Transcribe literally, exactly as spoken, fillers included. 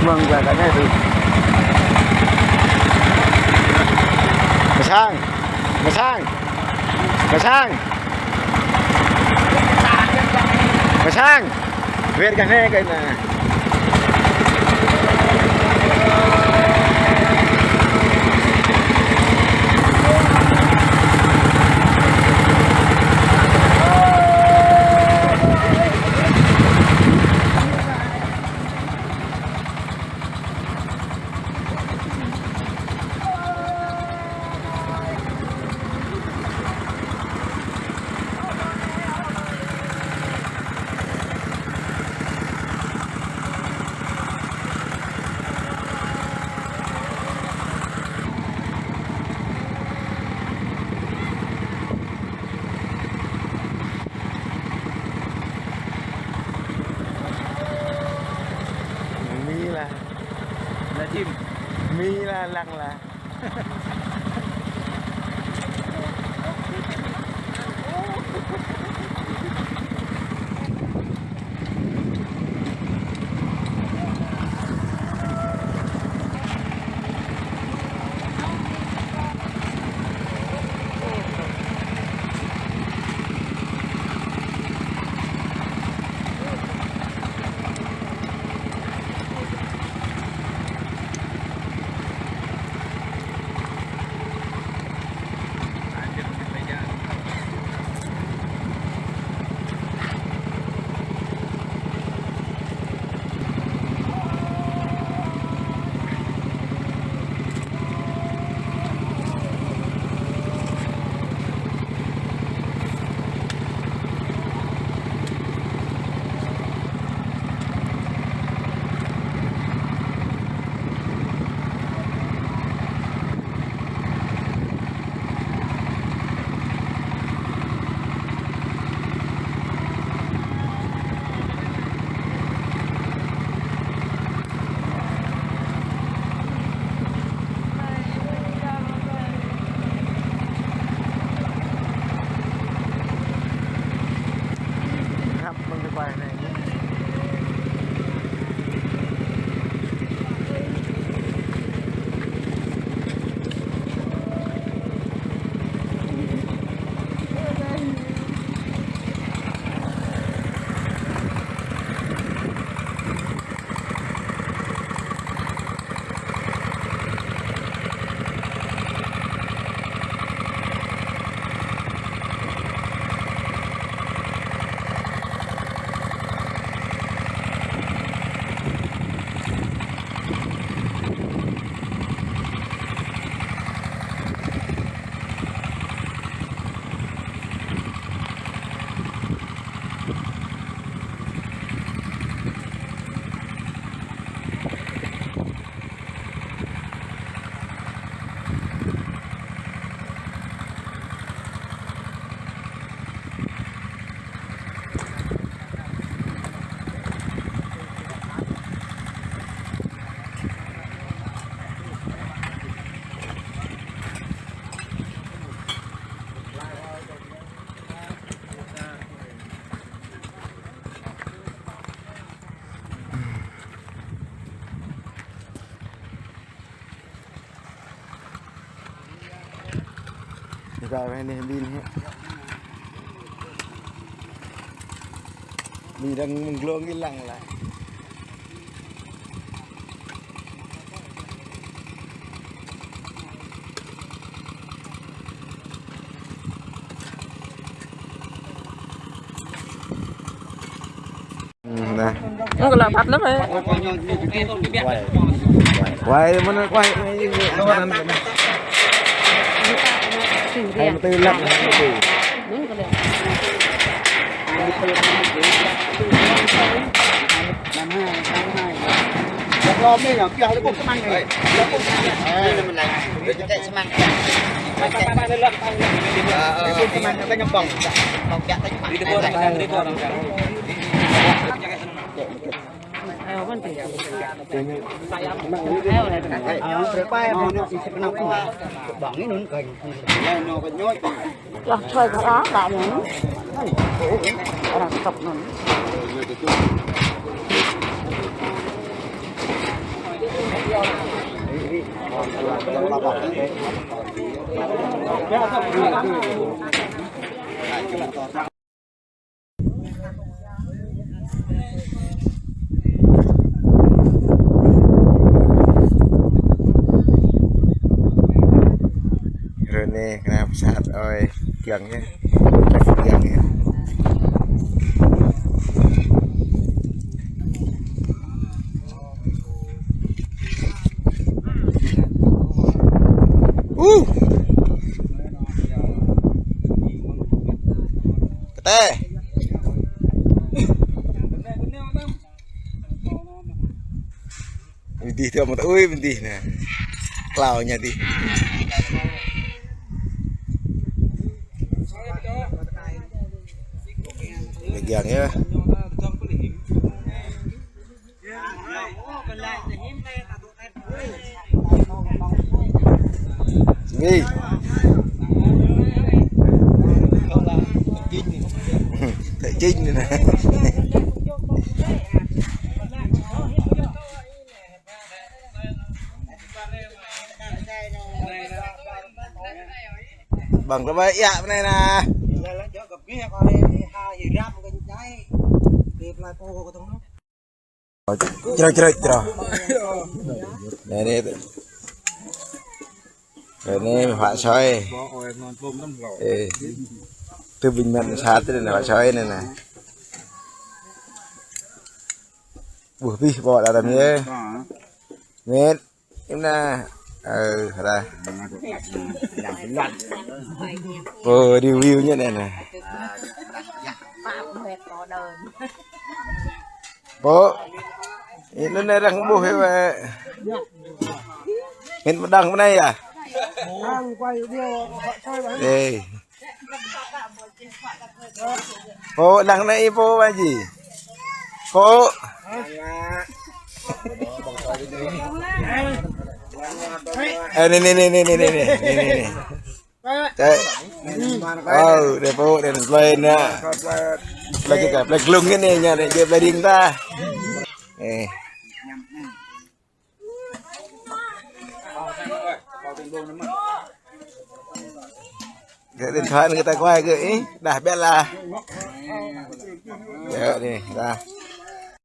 Mơ̆ng gah kơ anai tui. Mơsang. Mơsang. Mơsang. Mơsang. Wơ̆t gah anai kơ anai. Mi lah. Lah, Jim. Mi lah, lăng lah. Ñu kơ weh anai ƀing anai. Ƀing đang mơ̆ng glông kơ lăng lah. Ơ, kơ lă thăt lắm hă. Quay. Quay, mơ̆n quay. Hai mươi tư lăm, hai mươi tư. Lah, čoi kơ arăng, arăng sop anŭn. Rơnê kơnăl pơsat ơi, kiăng yơh. Kiăng yơh. Uh. Kơtê. Pơdih tơ mơ̆n, ui, pơdih anai. Klâo ñu adih. Pơgiăng yơh. Ui. Thợ chính anai. Bằng tơ bai iă anai anai. Črơi, črơi, črơi. Anai, anai. Anai, hŏk soi. Ê. Tơ ƀing mĕt sat anai, hŏk soi anai anai. Ƀuh pih, ƀô̆ đa đam yơh. Mĕt. Im na. Ơ, hơdai. Ơ, review ñu anai anai. Pô. Anai anai arăng ƀuh hĭ wơ̆t. Mĕt mơdăng mơnai yơh. Ê. Pô, lăng anai pô, ba ji. Pô. Ê, anai, anai, anai. Čai. Ơ, anai pô, anai plei anai. Plei kơ, plei glung anai, ñu anai, jĕ plei ring ta. Ê. Gơ̆ điện thoại người ta quay gơ̆, ih, đah biă lah. Gơ̆ anai, đah.